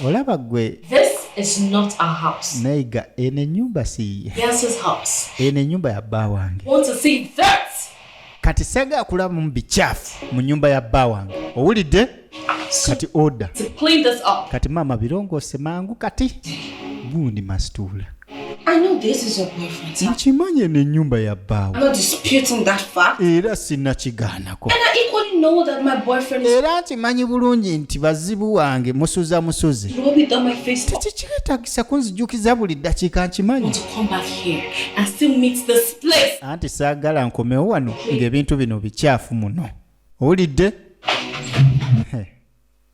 Olaba gwe. This is not our house. Nayiga eno ennyumba si Fiance's house. Eno ennyumba ya bba wange. Want to see that? Kati sagala kulabamu bikyafu mu nnyumba ya bba wange, owulidde? Kati order. To clean this up. Kati maama birongoose mangu kati gundi masituula. I know this is your boyfriend's house. Nkimanyi eno ennyumba ya bbaawe. I'm not disputing that fact. Era sinnakigaanako. And I equally know that my boyfriend is Era nkimanyi bulungi nti bazibu wange musuza musuzi. Rub it on my face. Tekikyetaagisa kunzijukiza buli ddakiika, nkimanyi. Want to come back here and still meet this place. Anti saagala nkomewo wano ng'ebintu bino bikyafu muno, owulidde?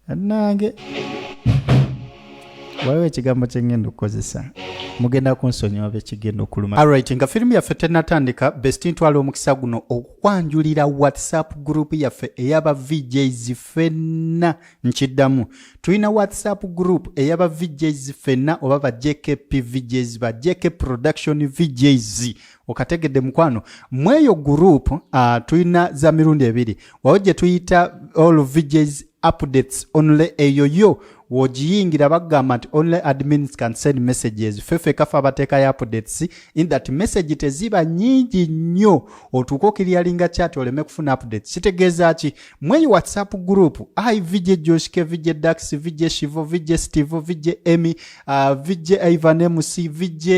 Nange waliwo ekigambo kyengenda okukozesa, mugenda kunsonyiwa bekigenda okuluma. Alright, nga firimu yaffe tenatandika, best ntwala omukisa guno okukwanjulira WhatsApp group yaffe ey'aba VJs ffenna. Nkiddamu, tulina WhatsApp group ey'aba VJs ffenna, oba ba JKP VJs, ba JK Production VJs, okategedde mukwano? Mweyo group tulina za mirundi ebiri. Wawo gye tuyita all VJs updates only. Eyo yo wogiyingira bagamba nti only admins can send messages, ffeffe kafe abateekayo updates. In that message teziba nyingi nnyo otuuka okiryalinga chat oleme kufuna updates. Kitegeeza ki? Mweyo WhatsApp group i VJ Joshke, VJ Dax, VJ Shivo, VJ Steve, VJ Emy, VJ Ivan MC, VJ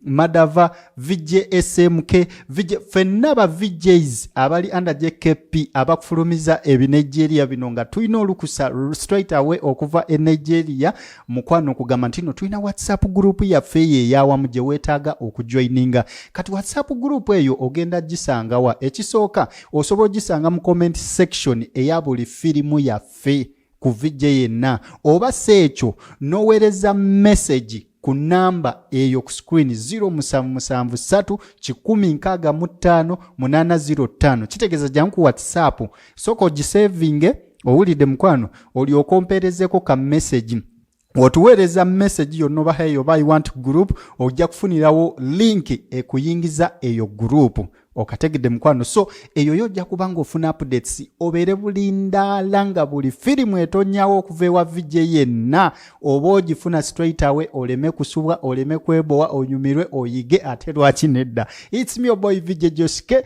Madava, VJ SMK, VJ fenna ba VJs abali under JKP abakufulumiza ebinigeria bino, nga tulina olukusa straight away okuva e Nigeria mukwano, okugamba nti no tulina WhatsApp group yaffe eyo eyawamu gye weetaaga okujoininga. Kati WhatsApp group eyo ogenda gisangawa? Ekisooka, osobola ogisanga mu comment section eya buli firimu yaffe ku VJ yenna, oba si ekyo n'oweereza message ku namba eyo ku screen, 0773 165 805. Kitegeeza jangu ku WhatsApp, sooka ogisevinge, owulidde mukwano? Olyoka ompeerezeko ka message. Otuweereza message yonna oba "Hey" oba "I want group", ojja kufunirawo link ekuyingiza eyo group, okategedde mukwano? So eyo yo ojja kuba ng'ofuna updates, obeere bulindaala nga buli firimu etonyawo okuva ewa VJ yenna oba ogifuna straight away, oleme kusubwa, oleme kwebowa, onyumirwe, oyige. Ate lwaki nedda? It's me, your boy VJ Joske,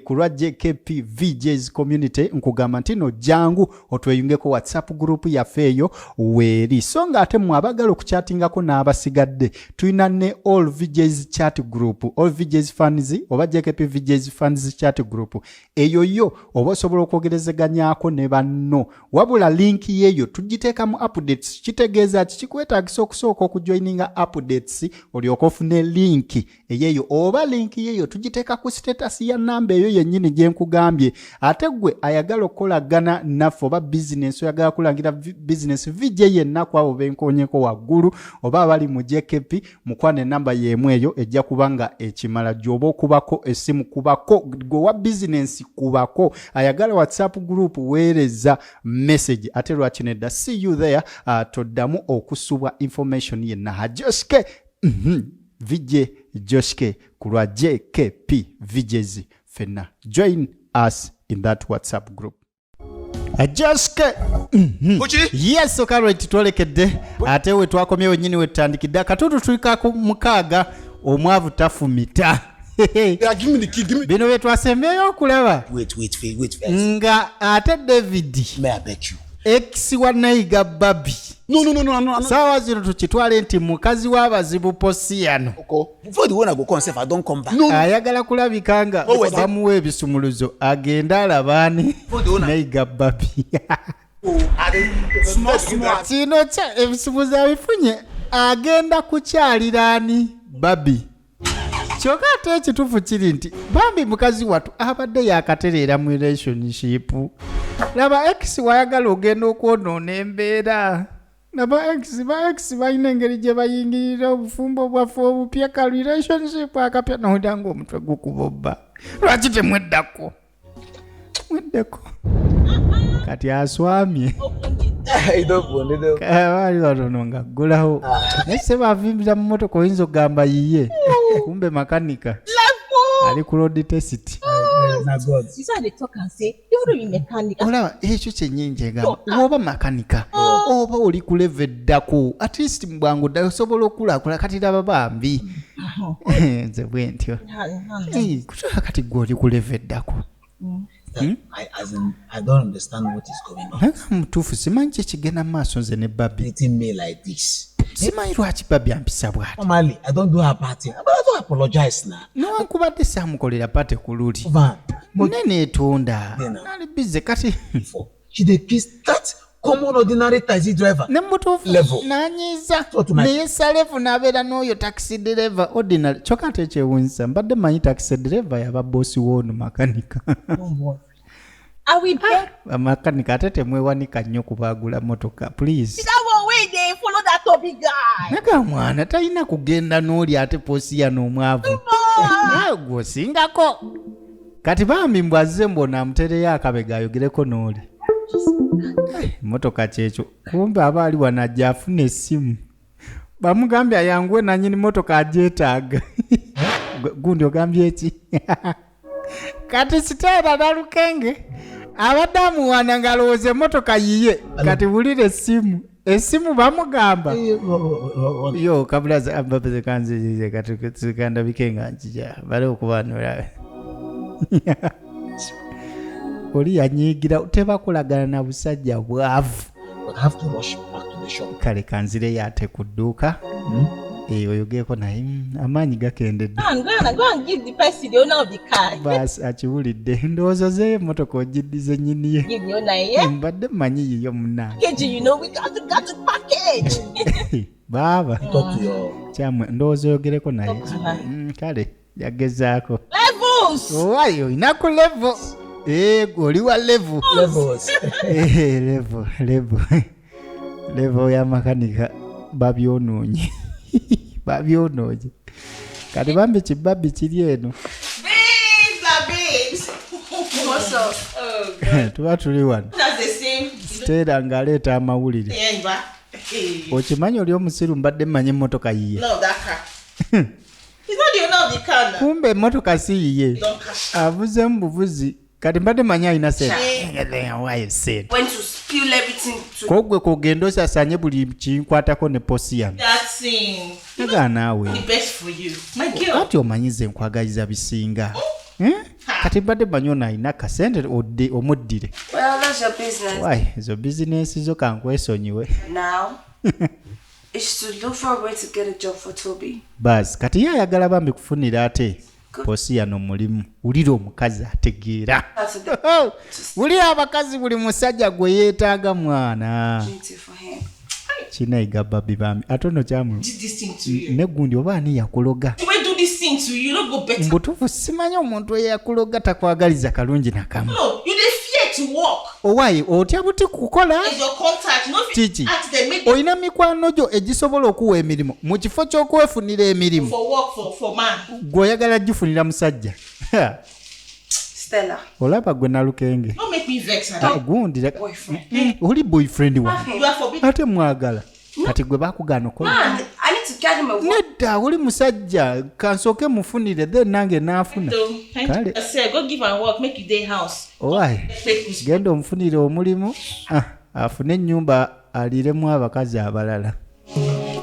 ku lwa JKP VJs community nkugamba nti no jangu otweyungeko, WhatsApp group yaffe eyo weeri. So nga ate mmwe abagala okukyatingako n'abasigadde, tulina ne all VJs chat group, all VJs fans oba JKP VJs fans chat group. Eyo yo oba osobola okwogerezeganyako ne banno, wabula link yeeyo tugiteeka mu updates. Kitegeeza ki? Kikwetaagisa okusooka okujoininga updates olyoka ofune link eyeeyo, oba link yeeyo tugiteeka ku status ya namba eyo yennyini gye nkugambye. Ate gwe ayagala okukolagana naffe oba bizinesi, oyagala kulangira bizinesi, VJ yenna ku abo benkonyeko waggulu oba abali mu JKP, mukwana enamba y'emu eyo ejja kuba nga ekimala gy'oba okubako essimu. Kubako gwe wa bizinesi, kubako ayagala WhatsApp group, weereza message. Ate lwaki nedda? See you there. Toddamu okusubwa information yenna. Hajoshke, VJ Joshke ku lwa JKP VJs fenna, join us in that WhatsApp group. Joshke. Kuki? Yes, okalwet twolekedde ate we twakomye wennyini we tutandikidde. Akatuutu tulika ku 6, omwavu tafumita. Yeah, give me the key. Give me. Bino bye twasembyeyo okulaba. Wait, wait, wait, wait first. Nga ate David, May I beg you? ex wa Nayiga Babi. No. Saawa zino tukitwale nti mukazi w'abazibu Posiyano. Okay. Before the one I go come sef, I don come back. No. Ayagala kulabika nga Oh, wait. bamuwa ebisumuluzo agende alabaani Nayiga Babi. Small, small. Kino kya ebisumuluzo abifunye, agenda kukyaliraani Babi. Kyokka ate ekituufu kiri nti bambi mukazi wattu abadde yakatereera mu relationship. Laba ex wayagala ogenda okwonoona embeera. Naba ex, ba ex balina engeri gye bayingirira obufumbo bwaffe obupya, ka relationship akapya, nowulira nga omutwe gukubobba. Lwaki temweddako? Mweddeko. Kati aswamye. Baali batono nga ggulawo, naye se bavimbira mu motoka, oyinza okugamba yiye, kumbe makanika ali ku road test. Na God. You saw they talk and say, even though you mechanic, Olaba ekyo kyennyini kyegamba, woba makanika Oba oli ku level eddako, at least mu bwangu ddala osobola okulaakulana. Kati laba bambi nze bwe ntyo. Eh, kutuuka kati gwe oli ku level eddako. I, as in, I don't understand what is going on. Naye nga mutuufu simanyi kyekigenda mu maaso nze ne babi. Treating me like this. Simanyi lwaki babi ampisa bw'ati. Normally, I don't do her party, but I don't apologize now. Newankubadde saamukolera party ku luli Van, but ne neetonda Then, nali busy kati. before she dey kiss that common ordinary taxi driver. Ne mutuufu Level. nanyiiza So to my- naye salevu n'abeera n'oyo taxi driver ordinary. Kyokka ate ekyewuunyisa mbadde manyi taxi driver yaba boosi w'ono makanika. Don't worry. I will beg Bamakanika ate temwewanika nnyo kubaagula motoka, please. that one wey dey follow that Toby guy. Naga mwana talina kugenda n'oli ate posiyano omwavu. Naye gwe osingako kati bambi mbw azze mbwona amutereyo akabega ayogereko n'oli. Eh, emotoka kyekyo kumbe aba ali wano ajja afuna essimu bamugambye ayanguwe nanyini motoka agyetaaga. Gundi ogambye eki? Kati siteera nalukenge abadde amuwaana ng'alowooza emmotoka yiye. Kati wulira essimu, essimu bamugamba Eh, yo kabulaza ambabaze kanzizize kati kandabike nga nkija bale okubanula oli yanyiigira tebakolagana na busajja bwavu. But I have to rush back to the shop. Kale kanzireyo ate ku dduuka. Eh, oyogereko naye amaanyi gakendedde. Go and go and go and give the person, the owner of the car. Baasi akiwulidde ndowooza zeyo emmotoka ogiddize nnyiniye. Give the owner, yeah. Mbadde mmanyi yiyo munnange. KG, you know we got to package. Baaba Talk to your kyamwe ndowooza oyogereko naye. Kale yagezaako. Levels. Owaye olina ku level. Eh, gwe oli wa level. Levels. Eh, level level level ya makanika babyonoonye, babyonoonye. Kati bambi kibabi kiri eno. Babes, are babes. What's up? Oh God. Tuba tuli wano. That's the same. Siteera ng'aleeta amawulire. Yeah, ba. Hey. Okimanyi oli omusiru mbadde mmanyi emmotoka yiye. Owner of that car. He's not the owner of the car now. Kumbe emmotoka si yiye. Don't cash. Avuzeemu buvuzi. Kati mbadde manyi alina sente waayo sente. Went to spill everything to Kogwe kogenda osasanye buli kinkwatako ne posi yange. That thing. Nagaa naawe. The best for you. My girl. Kati omanyize nkwagaliza bisinga. Eh? Kati mbadde manyi ono alina kasente odde omuddire. Well, that's your business. Wayi ezo bizinensi zo kankwesonyiwe. Now, is to look for a way to get a job for Toby. Baasi kati ye ayagala bambi kufunira ate posi yano mulimu. Wulira omukazi ategeera. That's the Wulira abakazi buli musajja gwe yeetaaga mwana. opportunity for him. Kinayiga babi bambi ate ono kyamu Did this thing to you. negundi oba ani yakuloga. The way do this thing to you, you don't go better. Mbutuufu simanyi omuntu eyakuloga takwagaliza kalungi nakamu. No, you dey fear to work. Owaaye otya buti kukola. There's your contact. No fit Kiki? ask them make them Olina mikwano gyo egisobola okuwa emirimu mu kifo ky'okwefunira emirimu. For work for man. Gwe oyagala gifunira musajja. Stella. Olaba gwe nalukenge. Don't make me vex. I Ah, don't. gundi Boyfriend. Oli boyfriend wange. You are forbidden. Ate mwagala kati gwe bakugaana okola. Man, I need to get him a work. Nedda oli musajja kansooke mufunire then nange naafuna. So, thank Kale. you. Sir, go give am work. Make you dey house. Owaaye Take this. genda omufunire omulimu, ah, afune ennyumba aliremu abakazi abalala.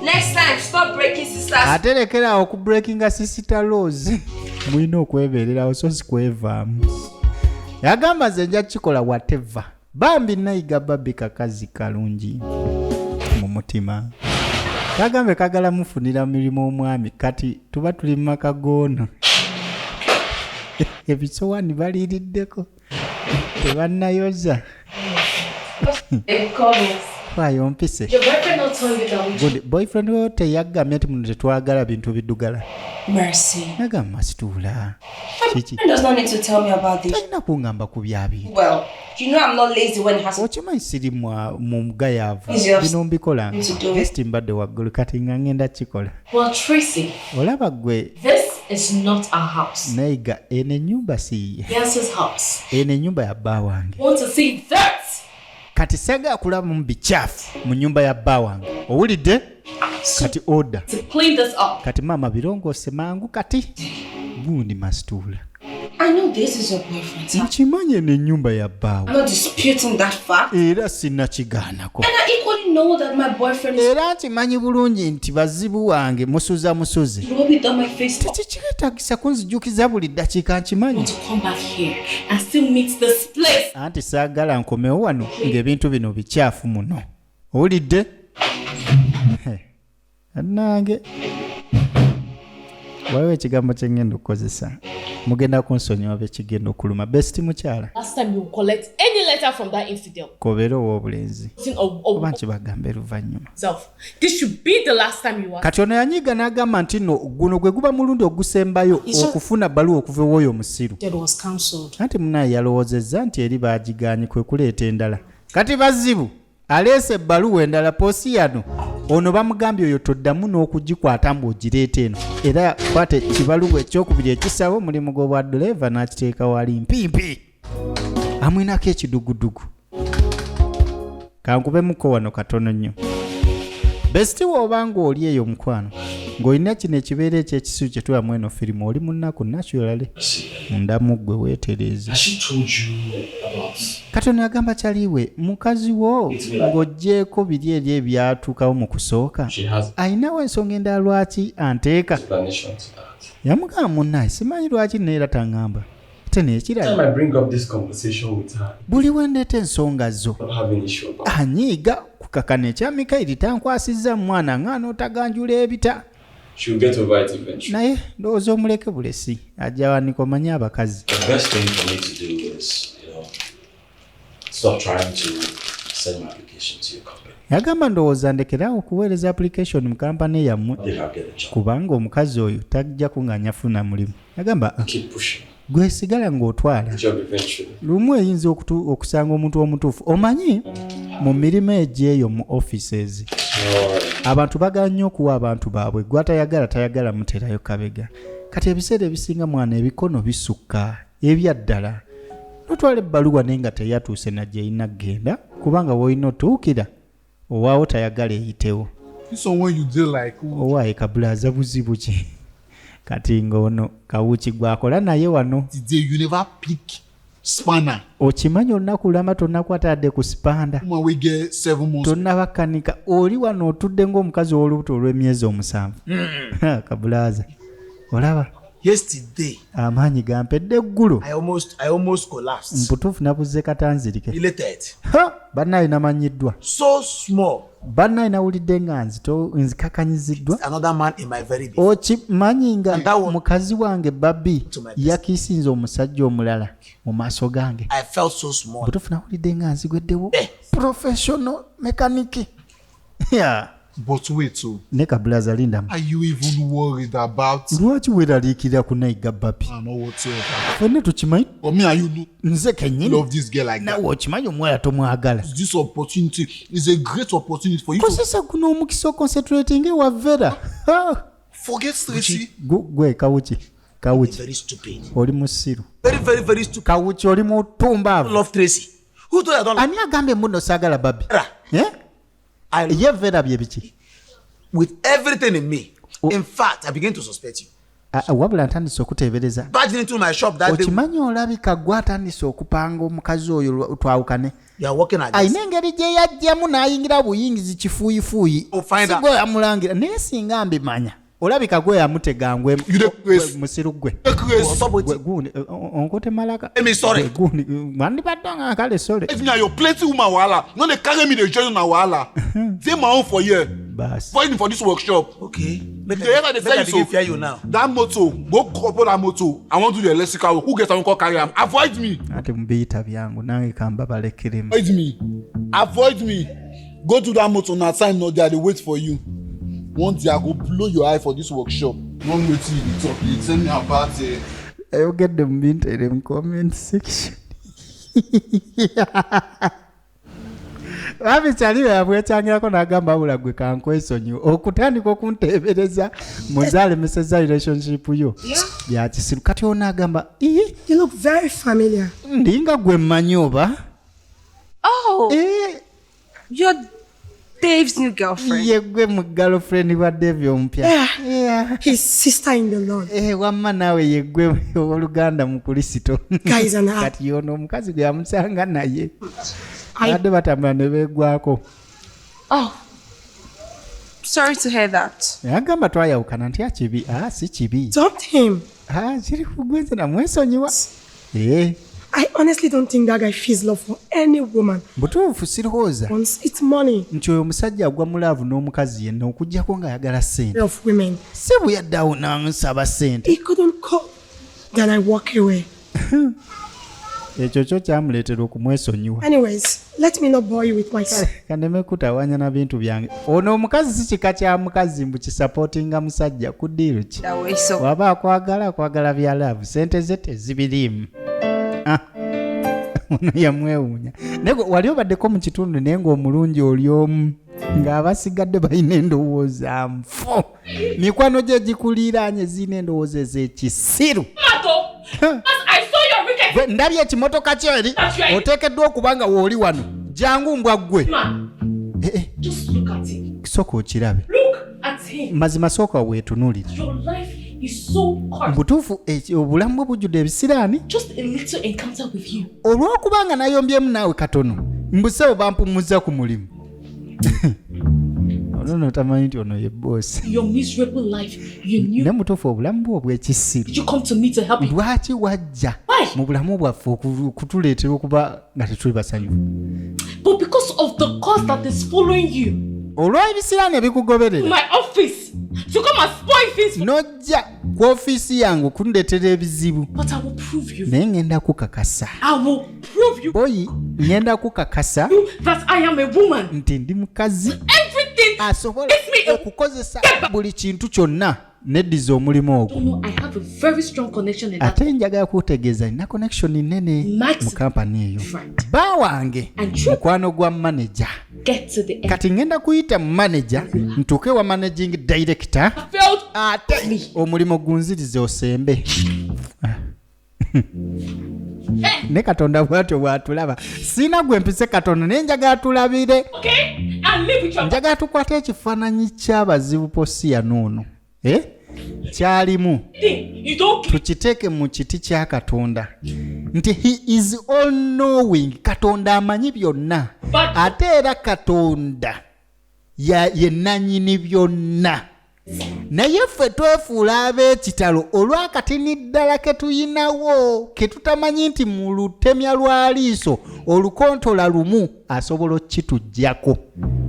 Next time, stop breaking sisters. Ate lekerawo okubreakinga sister laws. Mulina okwebeererawo so si kwevaamu. Yagamba nze nja kukikola whatever. Bambi nayiga babbi kakazi kalungi mu mutima kagambe kagala mufunira mirimu omwami. Kati tuba tuli mu maka goono ebisowaani baliiriddeko tebannayoza. Waayo mpise. Your boyfriend not told you that we Gundi boyfriend wo teyagambye nti muno tetwagala bintu biddugala? Mercy. Nagamba situula kiki. He does not need to tell me about this. Talina kuŋŋamba ku byabintu. Well, you know I'm not lazy when it has Okimanyi siri mu mugayaavu. Easy of- Bino mbikola. to do it. Just mbadde waggulu kati nga ŋŋenda kikola. Well, Tracy, Olaba gwe this is not our house. Nayiga eno ennyumba si yiye. Beyonce's house. Eno ennyumba ya bba wange. Want to see that? Kati saagala kulabamu bikyafu mu nnyumba ya bba wange, owulidde? Kati order. To clean this up. Kati maama birongoose mangu. Kati gundi masituula. I know this is your boyfriend's house. Nkimanyi eno ennyumba ya bbaawe. I'm not disputing that fact. Era sinnakigaanako. And I equally know that my boyfriend is Era nkimanyi bulungi nti bazibu wange musuza musuzi. rub it on my face. Tekikyetaagisa kunzijukiza buli ddakiika, nkimanyi. Want to come back here and still meet this place. Anti saagala nkomewo wano ng'ebintu bino bikyafu muno, owulidde? Nange waliwo ekigambo kye ngenda okukozesa, mugenda kunsonyiwa bekigenda okuluma. Bestie mukyala. Last time you will collect any letter from that infidel. Kobeera ow'obulenzi. Or Oba nkibagambe luvannyuma. self. This should be the last time you are. Kati ono yanyiiga n'agamba nti nno guno gwe guba mulundi ogusembayo okufuna bbaluwa okuva ew'oyo omusiru. It was cancelled. Anti munaye yalowoozezza nti eri baagiganye, kwe kuleeta endala. Kati bazibu aleese ebbaluwa endala posiyano. Ono bamugambye oyo toddamu n'okugikwata ng'ogireeta eno. Era kwata ekibaluwa ekyokubiri ekisaba omulimu gw'obwa ddereeva n'akiteeka wali mpimpi amwinako ekidugudugu. Kankubemuko wano katono nnyo. Bestie, woobanga ng'oli eyo mukwano ng'olina kino ekibeera ekyekisiru kye tulamu eno firimu, oli mu nnaku naturally mundamu ggwe weetereeze. Has she told you about Kati ono yagamba kyaliwe mukazi wo, ng'oggyeko biri eri ebyatuukawo mu kusooka, She has ayinawo ensonga endala lwaki anteeka. explanation to that. Yamugamba munnaye simanyi lwaki neera taŋŋamba ate n'ekirala. Time I bring up this conversation with her, Buli wendeeta ensonga zo I don't have any issue about. anyiiga kukakana ekya Mikayiri tankwasizza mwana ŋŋaana otaganjula ebita. She'll get over it eventually. Naye ndowooza omuleke bulesi ajja wanika, omanye abakazi. The best thing for me to do is stop trying to send my application to your company. Yagamba ndowooza ndekeraawo okuweereza application mu kampani yammwe, I think I'll get a job. kubanga omukazi oyo tajja kuŋŋanya funa mulimu. Yagamba, "Ah, Keep pushing. gwe sigala ng'otwala The job eventually. lumu eyinza okusanga omuntu omutuufu." Omanyi mu mirimu egyeyo mu offices abantu bagala nnyo okuwa abantu baabwe, gwe atayagala tayagala muterayo kabega. Kati ebiseera ebisinga mwana ebikono bisukka ebyaddala, notwala ebbaluwa naye nga teyatuuse najja erina kgenda, kubanga woolina otuukira owaawo tayagala eyitewo. This one when you dey like Owaaye kabulaza buzibu ki kati ng'ono kawuki gwakola naye wano. the day you never pick spanner. Okimanyi olunaku lulamba tonnakwatadde ku spanner. Woman wey get 7 months. Tonnabakanika oli wano otudde ng'omukazi ow'olubuto olw'emyezi 7. Kabulaza olaba. Yesterday, Amaanyi gampedde eggulo. I almost collapsed. Mputuufu nabuze katanzirike. Elated. Ha! Bannaye namanyiddwa. So small. Bannaye nawulidde nga nzikakanyiziddwa. Another man in my very bed. Okimanyi nga mukazi wange babi yakiisinze omusajja omulala mu maaso gange. I felt so small. Butuufu nawulidde nga nzigweddewo professional mechanic. Yeah. But wait o. Ne kabulaza lindamu. Are you even worried about? Lwaki weeraliikirira kunayiga babi? I know whatsoever. Ffenna tukimanyi. But me and you know Nze kennyini love this girl like that. Nawe okimanyi omuwala tomwagala. This opportunity is a great opportunity for you to Kozesa guno omukisa oconcentrating ewa Vera. Ha! Forget Tracy. Gwe kawuki, kawuki. Very stupid. Oli musiru. Very, very, very stupid. Kawuki oli mutumbaavu. Love Tracy. Who told you I don't Ani agambye muno saagala babi? Vera? Eh? I Ye Vera bye biki? With everything in me. Oh. In fact, I begin to suspect you. Ah, ah, wabula ntandise okuteebereza. Barging into my shop that day. Okimanyi olabika gwe atandise okupanga omukazi oyo twawukane. You are working at this. Alina engeri gye yajjamu n'ayingira buyingizi kifuuyifuuyi. Oh, find Si out. gwe yamulangira, naye singa mbimanya olabika gwe yamutegangwe. You dey craze. Musiru gwe. Craze. Stop Gwe waiting. gundi onkote malaka. Let me sorry. Gwe gundi wandibadde nga kale sole. Me and your plenty woman wahala. No dey carry me dey join una wahala. Dey my own for here. Basi. Fighting for this workshop. Okay. Make You dey hear I, how they make tell I you begin so? fear you now. That motor, go couple that motor. I wan do the electrical work. Who get am come carry am? Avoid me. Ate mubiyita byangu nange kamba balekeremu. Avoid me. Avoid me. Go do that motor na time no dey. I dey wait for you. One day I go blow your eye for this workshop. No know wetin you dey talk. You dey tell me about Ayogedde mu bintere mu comment section. Babi kyali yabwekyangirako n'agamba wabula gwe kankwesonyiwe okutandika okunteebereza muze alemeseza relationship yo bya kisiru. Kati ono agamba iye. You look very familiar. Ndinga gwe mmanyi oba? Oh, Eh, you're Dave's new girlfriend. Yegwe mu girlfriend wa Dave omupya? Yeah. His sister in the Lord. Eh, wamma naawe yeggwe oluganda mu Kurisito. Guys and I. Kati yono omukazi gwe yamusanga naye abadde batambula ne beegwako. Oh. Sorry to hear that. Yagamba twayawukana nti akibi. Ah, si kibi. Dumped him. Ah, kiri kugwenze namwesonyiwa. Eh. I honestly don't think that guy feels love for any woman. Butuufu sirowooza Once it's money nti oyo omusajja agwa mu love n'omukazi yenna okuggyako ng'ayagala ssente. of women. Si bwe yaddawo n'ansaba ssente. He couldn't cope. Then I walk away. Ekyo kyo kyamuleetera okumwesonyiwa. Anyways, let me not bore you with my Kaneme kutawaanya na bintu byange. Ono omukazi si kika kya mukazi mbu kisapootinga musajja ku deal ki. That way, so Waba akwagala akwagala bya love, ssente ze tezibiriimu. Ah. Ono yamwewuunya. Naye gwe wali obaddeko mu kitundu naye ng'omulungi oli omu ng'abasigadde balina endowooza nfu. Mikwano gye gikuliiraanye zirina endowooza ez'ekisiru. Mato, as I saw your wicked Gwe ndabye ekimotoka kyo eri oteekeddwa okuba nga wooli wano jangu mbwa ggwe. Man, Eh, eh, just look at him. Sooka okirabe. Look at him. Mazima sooka weetunuulire. Your life is so cursed. Butuufu obulamu bwe bujjudde ebisiraani. Just a little encounter with you. Olw'okubanga nayombyemu naawe katono mbusewo bampumuzza ku mulimu. Ono no tamanyi nti ono ye boosi. Your miserable life, you knew. Ne mutuufu obulamu bwe obw'ekisiru. Did you come to me to help you? Lwaki wajja Why? mu bulamu bwaffe okutuleetera okuba nga tetuli basanyufu? But because of the cause that is following you Olw'ebisiraani to ebikugoberera my office to come and spoil things for n'ojja ku ofiisi yange okundeetera ebizibu. But I will prove you. Naye ngenda kukakasa. I will prove you Boyi ngenda kukakasa that I am a woman. Nti ndi mukazi Everything asobola makes me a okukozesa buli kintu kyonna neddiza omulimu ogwo. You know, I have a very strong connection in that Ate njagala kutegeeza nina connection nnene Max mu kampani eyo. Right. Bba wange And truth mukwano gwa manager. get to the end. Kati ngenda kuyita mu manager ntuuke wa managing director Failed ate omulimu gunzirize osembe. Ne Katonda bwatyo bwatulaba. Siina gwe mpise katono naye njagala tulabire. Okay? And live with your Njagala tukwate ekifaananyi ky'abazibu posiya n'ono. Eh? Kyalimu. Thing. You don't Tukiteeke mu kiti kya Katonda nti he is all knowing. Katonda amanyi byonna. But- Ate era Katonda ye nannyini byonna. Naye ffe twefuula ab'ekitalo olw'akatini ddala ke tuyinawo ke tutamanyi nti mu lutemya lwa liiso olukontola lumu asobola okukituggyako.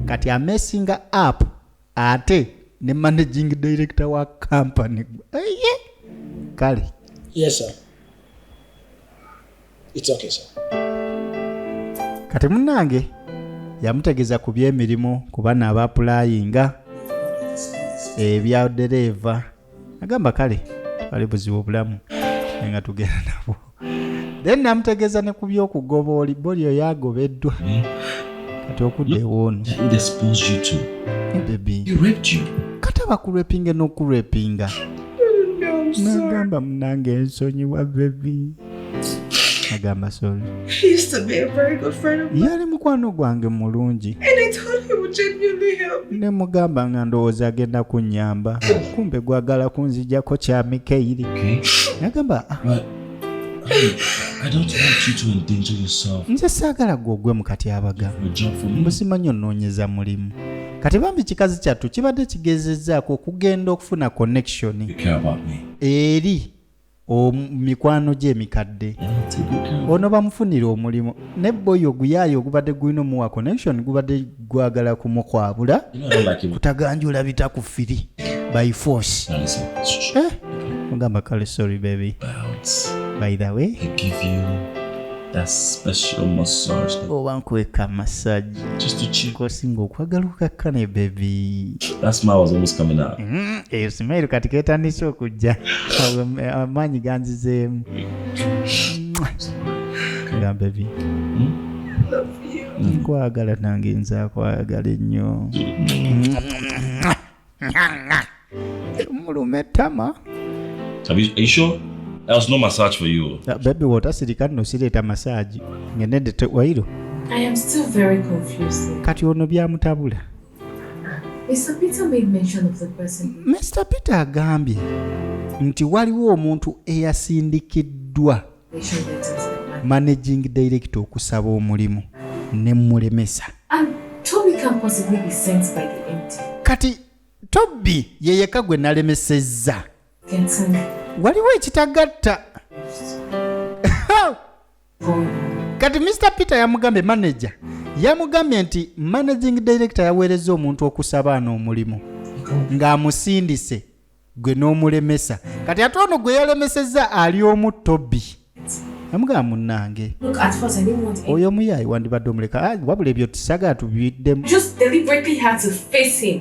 Kati amesinga up ate ne managing director wa company. Eye! Kale. Yes, sir. It's okay, sir. Kati munnange yamutegeeza ku by'emirimu ku bano abapulayinga ebya dereeva. Agamba kale bali buzibu obulamu naye nga tugenda nabwo. Then namutegeeza ne ku by'okugoba oli boli oyo agobeddwa. Kati okudda ewoono. It exposed you to. Baby. He raped you. Kati abakurepinga n'okurepinga. No, I'm sorry. Nagamba munange ensonyiwa baby. Agamba sorry. He used to be a very good friend of mine. Yali mukwano gwange mulungi. And I thought he would genuinely help me. Ne mugamba nga ndowooza agenda kunnyamba. Kumbe gwagala kunzijjako kya Mikeyiri. Okay. Nagamba ah, But I don't want you to endanger yourself nze saagala gwe ogwe mu katyabaga. for a job for me. Mbu simanyi onoonyeza mulimu. Kati bambi kikazi kyattu kibadde kigezezzaako okugenda okufuna connection You care about me. Eri mikwano gye emikadde. And I'll take good care of Ono bamufunira omulimu ne boyi oguyaayo ogubadde gulina omuwa connection gubadde gwagala kumukwabula you. You know I don't like it. kutaganjula bita ku firi by force. Now listen. Shh, shh. Eh, ogamba kale sorry baby. About By the way, I give you that special massage that oba nkweka massage just to chill. kosinga okwagala okakkane baby. That smile was almost coming out. Eyo smile kati ketandise okujja. Amaanyi ganzizeemu. Gamba baby. Nkwagala nange nze akwagala ennyo. Mulume ettama. Are you sure? There was no massage for you. Ah, baby wotasirika nno sireeta massage ngenedde wairo. I am still very confused. Kati ono byamutabula. Mr. Peter made mention of the person. Mr Peter agambye nti waliwo omuntu eyasindikiddwa Relation letter to the man. Managing director okusaba omulimu ne mulemesa. And Toby can possibly be sent by the MD. Kati Toby ye yekka gwe nalemesezza. Getting Waliwo ekitagatta. going on. Kati Mr Peter yamugambye, manager yamugambye nti managing director yaweereza omuntu okusaba ano omulimu ng'amusindise gwe n'omulemesa. Kati ate ono gwe yalemesezza ali omu, Toby. Yamugamba, munnange, Look, at first I didn't want any. oyo omuyaayi wandibadde omuleka. Ah, wabula ebyo tusagala tubiddemu. Just deliberately had to face him.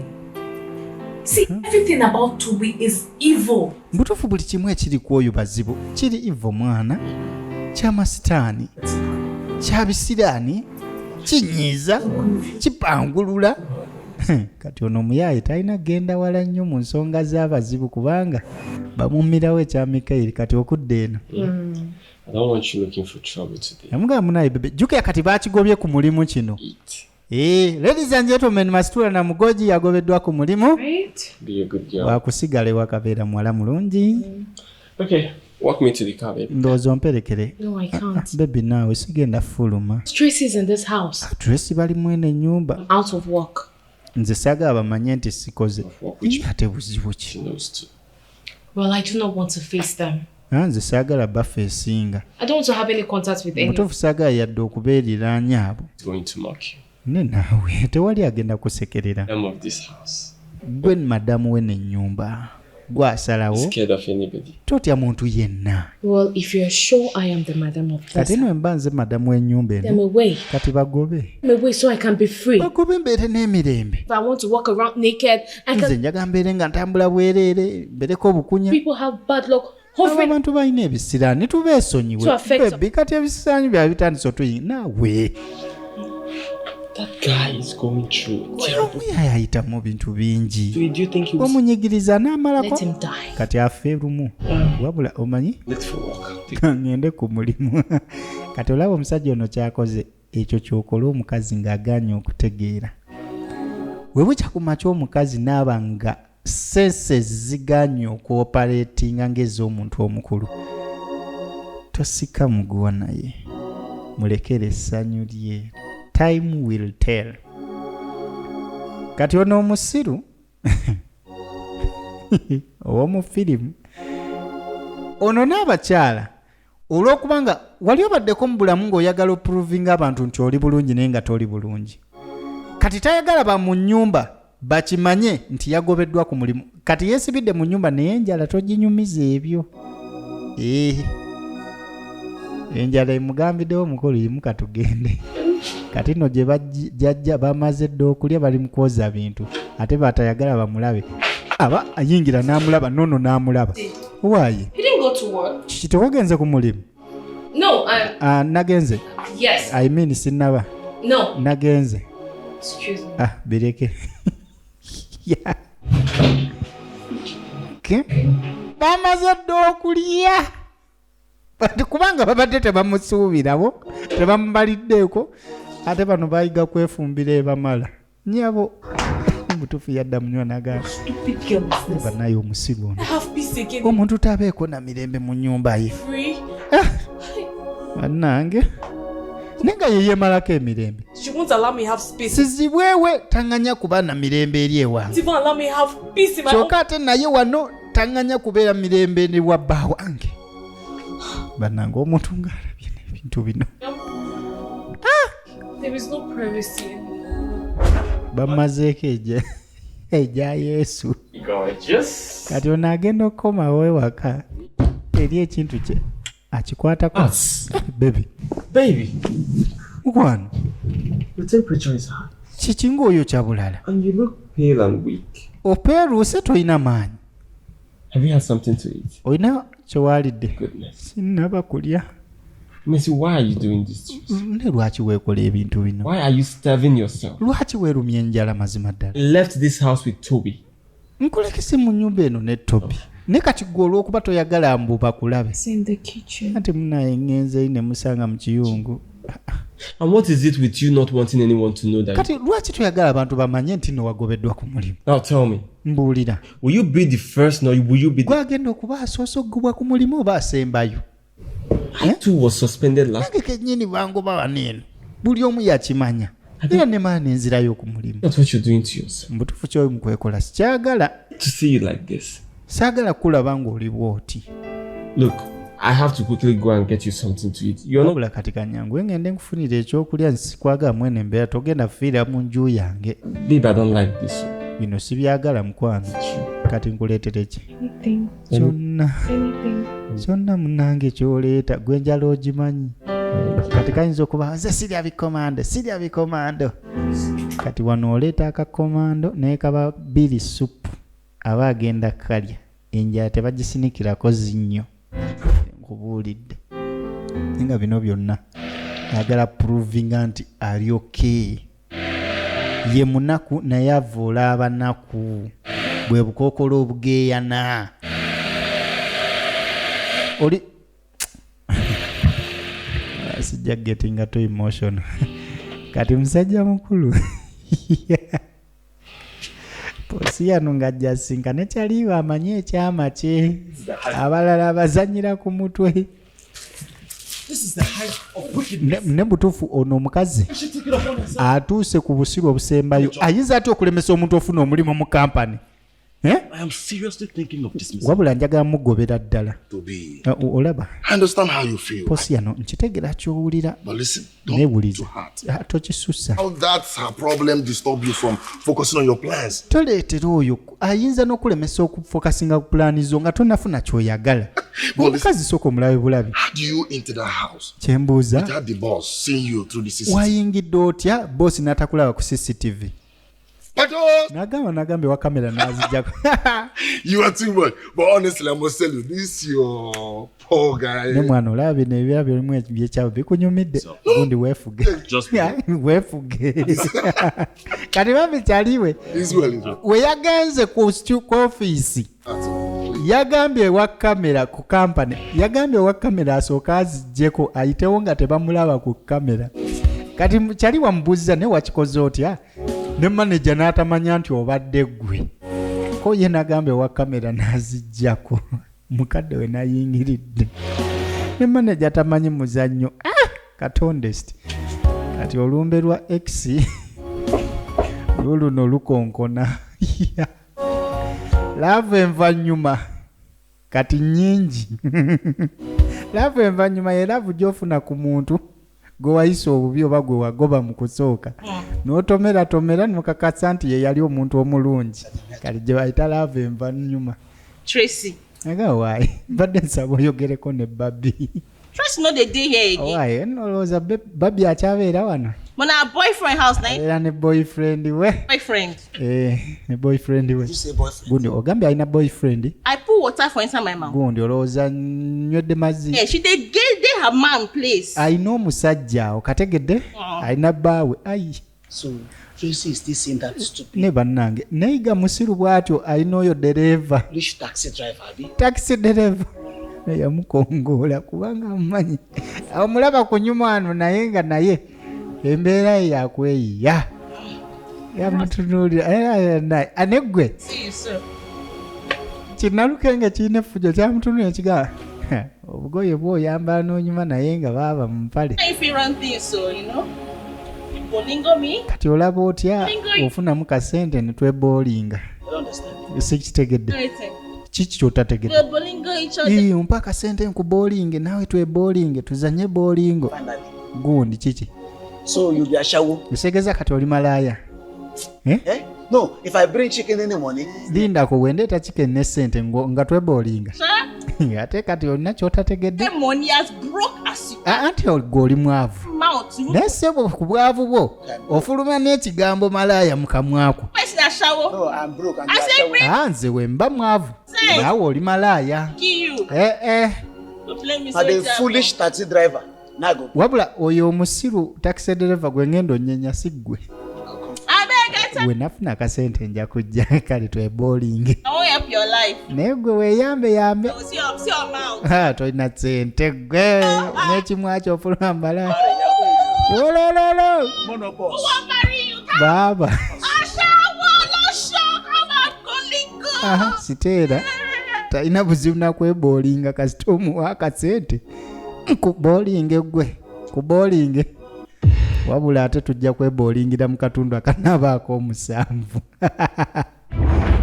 See, everything about Toby is evil. Mbutuufu buli kimu ekiri ku oyo bazibu kiri ivo, mwana kyamasitaani, kyabisiraani, kinyiiza, kipangulula. Kati ono omuyaayi talina genda wala nnyo mu nsonga z'abazibu kubanga bamumirawo ekya Mikayiri. Kati okudda eno, I don't want you looking for trouble today. Yamugamba, munaye bebe, jjukira kati bakigobye ku mulimu kino. Eat. Eh, ladies and gentlemen, Masitula na Mugoji yagobeddwa ku mulimu. Right? Be a good girl. Wakusigala ewakabeera muwala mulungi. Okay, walk me to the car, baby. Ndowooza omperekere. No, I can't. Baby, naawe sigenda fuluma. Tracy's in this house. Tracy bali mwene ennyumba. I'm out of work. Nze saagala bamanye nti sikoze. Work which Ate buzibu ki? she knows too. Well, I do not want to face them. Ah, nze saagala bafeesinga. I don't want to have any contact with any. Mutuufu saagala yadde okubeeriraanya abo. It's going to mock you. Ne naawe tewali agenda kusekerera. I'm of this house. Gwe madamu we n'ennyumba, gwasalawo. Scared of anybody. Totya muntu yenna. Well, if you're sure I am the madam of this, Kati eno mba nze madamu w'ennyumba them eno, away. kati bagobe. Them away so I can be free. Bagobe mbeere n'emirembe. If I want to walk around naked, I Nze can. njaga mbeere nga ntambula bwereere, mbereko obukunya. People have bad luck Abo hovering. abantu balina ebisiraani, tubeesonyiwe. To affect- Baby, kati ebisiraani byaba bitandise otuyi naawe. That guy is going through terrible. Omuyaaya ayita mu bintu bingi. Do you think he was Omunyigiriza n'amalako. Let him die. Kati afe lumu. Wabula omanyi, late for work? Take ŋŋende ku mulimu. Kati olaba omusajja ono kyakoze, ekyo kyokola omukazi ng'agaanye okutegeera. We bukya ku makya, omukazi n'aba nga senses ziganye okuoperatinga ng'ez'omuntu omukulu, tosika muguwa naye, mulekere essanyu lye. Time will tell. Kati ono omusiru ow'omu firimu ono n'abakyala, olw'okubanga wali obaddeko mu bulamu ng'oyagala oprovinga abantu nti oli bulungi naye nga toli bulungi, kati tayagala ba mu nnyumba bakimanye nti yagobeddwa ku mulimu. Kati yeesibidde mu nnyumba, naye enjala toginyumiza ebyo. Ee, enjala emugambiddewo, omukulu, yimuka tugende. Kati nno gye jajja bamaze dda okulya, bali mu kwoza bintu, ate batayagala bamulabe. Aba ayingira n'amulaba nono n'amulaba waaye. You didn't go to work. Kiki, tewagenze ku mulimu? No, I. Ah, nagenze. Yes. I mean, sinnaba. No. Nagenze. Excuse me. Ah, bireke. Yeah. Okay. Bamaze dda okulya. Bati kubanga babadde tebamusuubirawo, tebamubaliddeeko, ate bano bayiga kwefumbira ebamala. Nyabo mutuufu yadda munywa nagamba, Stupid girl is this. banaye omusiru ono. I have peace again. Omuntu tabeeko na mirembe mu nnyumba ye. Free. Bannange, naye nga ye yeemalako emirembe. She won't allow me have space. Sizibwewe taŋŋanya kuba na mirembe eri ewange. Won't even allow me have peace in my own. Kyokka ate naye wano taŋŋanya kubeera mirembe ne wa bba wange. Bannange, omuntu ng'alabye n'ebintu bino. There is no privacy. Bamazeeko egya Yesu. Gorgeous. Kati ono agenda okukomawo ewaka eri ekintu kye akikwatako. Baby. Baby, Mukwano. your temperature is high. Kiki ng'oyo kyabulala? And you look pale and weak. Opeeruuse, tolina maanyi. Have you had something to eat? Olina kyewalidde? Goodness. Sinnaba kulya. Mercy, why are you doing this to yourself? Ne lwaki weekola ebintu bino? Why are you starving yourself? Lwaki weerumya enjala mazima ddala? You left this house with Toby. Nkulekese mu nnyumba eno ne Tobi, ne kati gwe olw'okuba toyagala mbu bakulabe. It's in the kitchen. Ate munaye ŋŋenzeyi ne musanga mu kiyungu. And what is it with you not wanting anyone to know that? Kati lwaki toyagala abantu bamanye nti no wagobeddwa ku mulimu? Now tell me, Mbuulira. Will you be the first or will you be the Gwagenda okuba asoose okugobwa ku mulimu oba asembayo? I too was suspended last. Nange kennyini bangoba wano eno, buli omu yakimanya, era ne maana enzirayo ku mulimu. That's what you're doing to yourself. Mubutuufu kyoyo mukwekola sikyagala. To see you like this. Saagala kulaba ng'oli bw'oti. Look, I have to quickly go and get you something to eat. You're not Wabula kati kanyangu ngende nkufunira ekyokulya, nsikwagala mwene embeera, togenda kufiira mu nju yange. Babe, I don't like this. Bino sibyagala mukwano. Kati nkuleetere ki? Anything. Kyonna. Anything. Kyonna munange kyoleeta, gwe njala ogimanyi. Kati kayinza okuba nze sirya bikomando, sirya bikomando. Kati wano oleeta akakomando naye kaba bbiri supu, aba agenda kalya. Enjala tebagisinikirako zinnyo, nkubuulidde. Naye nga bino byonna ayagala provinga nti ali okay, ye munaku naye avuula abanaku, bwe bukookolo obugeeyana oli. Sijja getting too emotional. Kati musajja mukulu posiyano ng'ajja asinkane kyaliiwo amanye ekyama kye, abalala bazanyira ku mutwe. This is the height of wickedness. Ne butuufu ono omukazi She took it upon herself. atuuse ku busiru obusembayo. Ayinza atya okulemesa omuntu ofuna omulimu mu kampani? Eh? I am seriously thinking of dismissing. Wabula njagala mugobera ddala. Tobi. Olaba. I understand how you feel. Posiyano, nkitegera kyowulira. But listen, don't Neewuliza. too hard. Ah, tokisusa. How that's her problem disturb you from focusing on your plans. Toleetera oyo, ayinza n'okulemesa okufokasinga ku pulaani zo nga tonafuna kyoyagala. Omukazi sooka omulabe bulabi. How do you enter that house Kyembuuza, without the boss seeing you through the CCTV? wayingidde otya boosi n'atakulaba ku CCTV? Nagamba nagambye wa kamera n'azijjako. You are too much. But honestly, I must tell you, this your poor guy. Ne mwana olaba bino ebira byolimu ebyekyabo bikunyumidde. Gundi weefuge. Just weefuge. Kati bambi kyaliwe This well is well. we yagenze ku ofiisi, yagambye ewa kamera ku kampani, yagambye ewa kamera asooke aziggyeko ayitewo nga tebamulaba ku kamera. Kati kyali wamubuuziza, naye wakikoze otya ne maneja n'atamanya nti obadde ggwe? Ko ye nagambye ewa kamera n'aziggyako, mukadde we nayingiridde ne maneja tamanyi muzannyo. Ah! Katondest kati olumbe lwa x luluno lukonkona. Love envannyuma kati nnyingi. Love envannyuma ye love gy'ofuna ku muntu gwe wayisa obubi oba gwe wagoba mu kusooka, n'otomeratomera n'okakasa nti ye yali omuntu omulungi. Kati gye bayita love envannyuma. Tracy. Aga waayi, mbadde nsaba oyogereko ne Babi. Tracy no dey dey here again. Owaayi nolowooza Babi akyabeera wano? But na her boyfriend house na him. Abeera ne boyfriend we. Boyfriend. Eh, ne boyfriend we. Gundi ogambye alina boyfriend? I put water for inside my mouth. Gundi olowooza nywedde mazzi? Yeah, she dey get dey her man place. Alina omusajja awo, kategedde. Alina bbaawe ayi. So Tracy is still seeing that stupid Ne bannange nayiga musiru bw'atyo alina oyo dereeva. rich taxi driver, abi? Taxi dereva yamukongoola kubanga amumanyi, omulaba ku nyuma wano, naye nga naye embeera ye yakweyiya yamutunuulira aneggwe. See you soon. Kinalukenge kirina effujjo kyamutunuulira kigamba obugoye bwoyambala n'onyuma naye nga baaba mu mpale. If you run things so, you know. Bolingo me. Kati olaba otya ofunamu kasente ne tweboolinga? I don't understand. Sikitegedde. Anything. Kiki kyotategedde? We bolingo each other. Ii, ompa akasente nkuboolinge naawe tweboolinge tuzanye boolingo. Gundi kiki? So you be ashawo. Nsegeeza kati oli malaaya? Eh? Eh? No, if I bring chicken in the morning, Lindako wendeeta chicken ne sente nga tweboolinga. Sir, Ate kati olina kyotategedde. the money as broke as you Anti gwe oli mwavu. mouth. Naye ssebo ku bwavu bwo ofuluma n'ekigambo malaaya mu kamwako. Person ashawo. No, I'm broke and I you are say ashawo. bring Ah, nze we mba mwavu Say. naawe oli malaaya. you. Eh, eh. You play me Na so the it's foolish taxi driver. Now go. Wabula oyo omusiru taxi driver gwe ngenda onyenya si ggwe. I beg I We nafuna akasente nja kujja kale tweboolinge. I won't help your life. Naye gwe weeyambe yambe. I will see your, see your mouth. Ah, tolina sente gwe n'ekimwa kyofuluma mbala. Olololo. Baaba. Aha, siteera talina buzibu nakweboolinga kasita omuwa akasente ku boolinge gwe ku boolinge wabula ate tujja kweboolingira mu katundu akanaabaako omusanvu.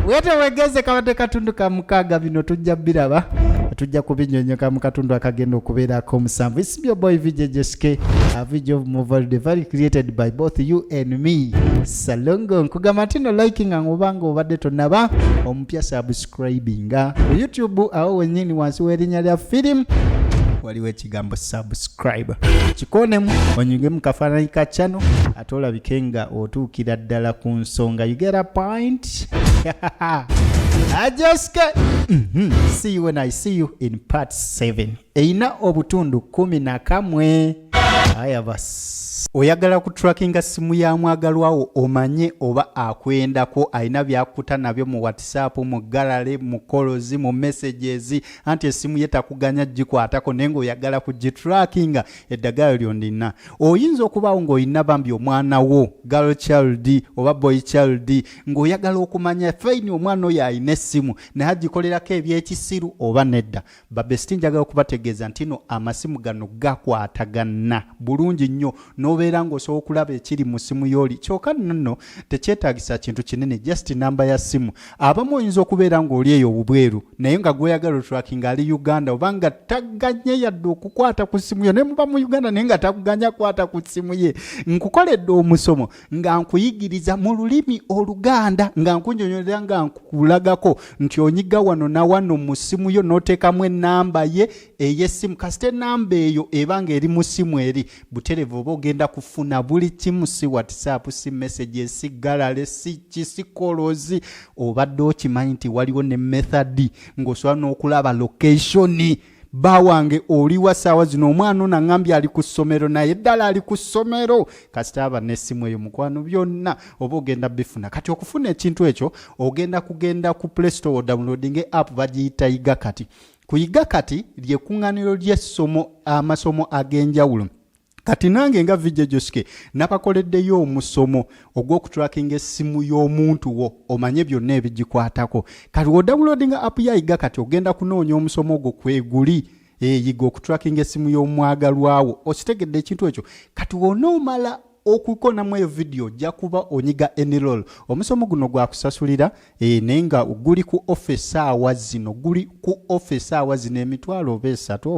Wete wegeze kabadde katundu ka mukaaga, bino tujja biraba, tujja kubinyonyoka mu katundu akagenda okubeerako omusanvu. It's your boy VJ Joske, a VJ of Mobile, the very created by both you and me. Salongo nkugamba nti no liking obanga obadde tonaba omupya, subscribinga ku YouTube awo wennyini wansi w'erinnya lya firimu waliwo ekigambo subscribe, kikonemu onyige mu kafaananyi ka channel ate olabike nga otuukira ddala ku nsonga. You get a point. Ajoske. See you when I see you in part 7 eyina obutundu 11. Aya bas, oyagala kutrackinga simu ya mwagalwawo omanye oba akwendako, alina byakuta nabyo mu WhatsApp, mu gallery, mu calls, mu messages, anti essimu ye takuganya gikwatako naye ng'oyagala kugitrackinga, eddagala lyo ndina. Oyinza okubaawo ng'olina bambi omwana wo girl child oba boy child ng'oyagala okumanya fine omwana oyo alina essimu naye agikolerako ebyekisiru oba nedda. Babesti, njagala okubategeeza nti no amasimu gano gakwatagana bulungi nnyo n'obeera ng'osobola okulaba ekiri mu ssimu y'oli. Kyokka nno nno tekyetaagisa kintu kinene, just namba ya ssimu. Abamu oyinza okubeera ng'oli eyo obubweru naye nga gweyagala otrackinga ali Uganda oba nga tagaanye yadde okukwata ku ssimu yo, naye muba mu Uganda naye nga takuganya kwata ku ssimu ye. Nkukoledde omusomo nga nkuyigiriza mu lulimi Oluganda, nga nkunyonyolera, nga nkulagako nti onyiga wano na wano mu ssimu yo n'oteekamu ennamba ye ey'essimu. Kasita ennamba eyo eba ng'eri mu ssimu eri buterevu, oba ogenda kufuna buli kimu, si WhatsApp, si messages, si gallery, si ki, si calls. Obadde okimanyi nti waliwo ne method ng'osobola n'okulaba location bawange oliwa saawa zino? Omwana ono aŋŋambye ali ku ssomero, naye ddala ali ku ssomero? Kasita aba n'essimu eyo, mukwano, byonna oba ogenda bifuna. Kati okufuna ekintu ekyo ogenda kugenda ku Play Store, downloading app bagiyita Yiga Kati. Kuyiga Kati lyekuŋŋaaniro ly'essomo, amasomo ag'enjawulo. Kati nange nga VJ Joske nabakoleddeyo omusomo ogw'okutrackinga essimu y'omuntu wo omanye byonna ebigikwatako. Kati wodownloadinga app ya Yiga Kati ogenda kunoonya omusomo ogwo kweguli, yiga okutrackinga essimu y'omwagalwawo. Okitegedde ekintu ekyo? Kati wonoomala okukonamu eyo vidiyo ojja kuba onyiga enroll. Omusomo guno gwakusasulira, naye nga guli ku offer essaawa zino, guli ku offer essaawa zino emitwalo oba esatu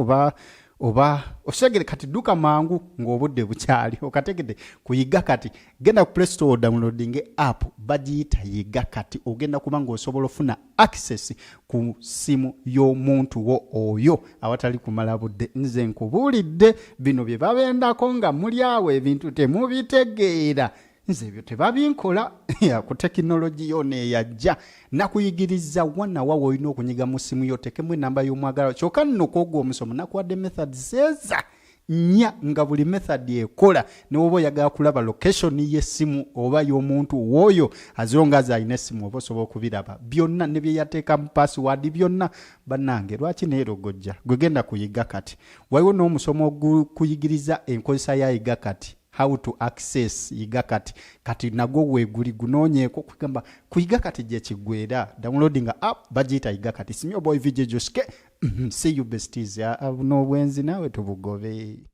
oba okitegere. Kati dduka mangu ng'obudde bukyali. Okategedde? Kuyiga Kati genda ku Play Store, downloading app bagiyita Yiga Kati, ogenda kuba ng'osobola ofuna access ku ssimu y'omuntu wo oyo awatali kumala budde. Nze nkubuulidde bino bye babendako nga muli awo ebintu temubitegeera. Nze ebyo tebabinkola ku tekinologi yona eyajja. Nakuyigiriza wanawa woolina okunyiga mu ssimu yo otekemu enamba y'omwagalwa. Kyokka nno kwogwo omusomo nakuwadde methods eza nnya nga buli method ekola, newoba oyagala kulaba location y'essimu oba y'omuntu wooyo azonga alina essimu, oba osobola okubiraba byonna ne bye yateekamu password byonna. Bannange, lwaki neerogojja? Gwe genda kuyiga Kati. Waliwo n'omusomo ogukuyigiriza enkozesa ya Yiga Kati, how to access Yiga Kati. Kati nagwo weeguli, gunoonyeeko kugamba kuyiga Kati gye kiggwera. Downloading app bagiyita Yiga Kati. It's your boy VJ Joske. See you besties. N'obwenzi naawe tubugobe.